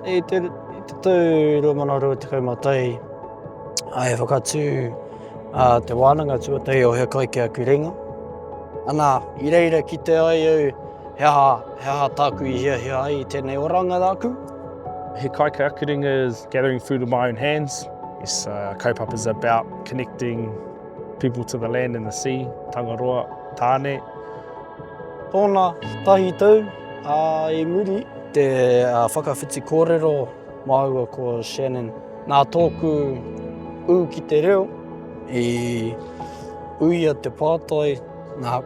I te, i te tau 2021, i whakatū uh, te wānanga tuatahi o He Kai Ki Aku Ringa. Ana, i reira kite ai au he aha, he aha tāku i hiahia ai i tēnei oranga rāku. He Kai Ki Aku Ringa is gathering food with my own hands. This uh, kaupapa is about connecting people to the land and the sea, Tangaroa, Tāne. Tōna tahi tau, ā, i muri te whakawhiti kōrero māua ko Shannon. Nā tōku ū ki te reo i uia te pātai, nā,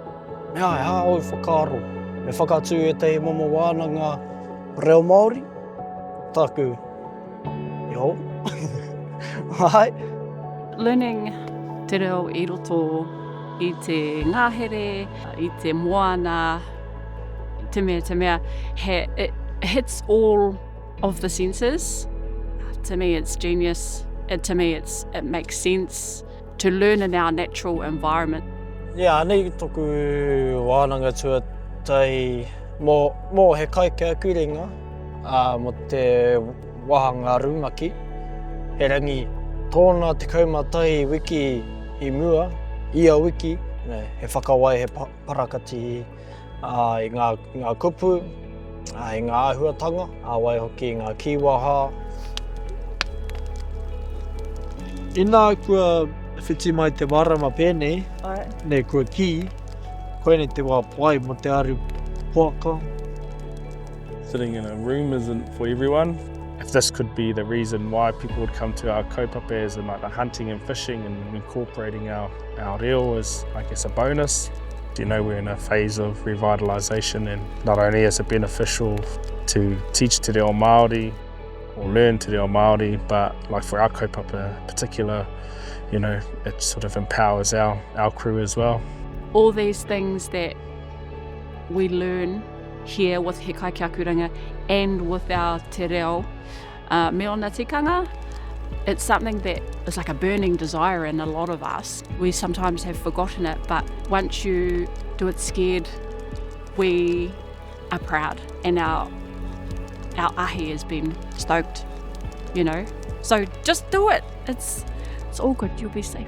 he aha ōu whakaaro? Me whakatū ētahi momo wānanga reo Māori? Tāku, Yo. Ai. Learning te reo i roto i te ngahere, i te moana, te mea, te mea, he, it hits all of the senses. To me it's genius. It, to me it's, it makes sense to learn in our natural environment. Yeah, anei toku wānanga tuatahi mō, mō He Kai Ki Aku Ringa, ā, mō te wāhanga rumaki, he rangi tōna 11 wiki i mua, ia wiki, he whakawai, he parakati i ngā, ngā kupu, i ngā āhuatanga, ā, waihoki i ngā kīwaha. Inā kua whiti mai te marama pēnei, nei kua kī, koinei te wā pai mō te aru poaka. Sitting in a room isn't for everyone. If this could be the reason why people would come to our kaupapa as in like the hunting and fishing and incorporating our, our reo is, I guess, a bonus. You know, we're in a phase of revitalisation and not only is it beneficial to teach te reo Māori or learn te reo Māori, but like for our kaupapa in particular, you know, it sort of empowers our, our crew as well. All these things that we learn here with He Kai Ki Aku Ringa and with our te reo uh, me ona tikanga, it's something that is like a burning desire in a lot of us. We sometimes have forgotten it, but once you do it scared, we are proud and our, our ahi has been stoked, you know. So just do it. It's, it's all good. You'll be safe.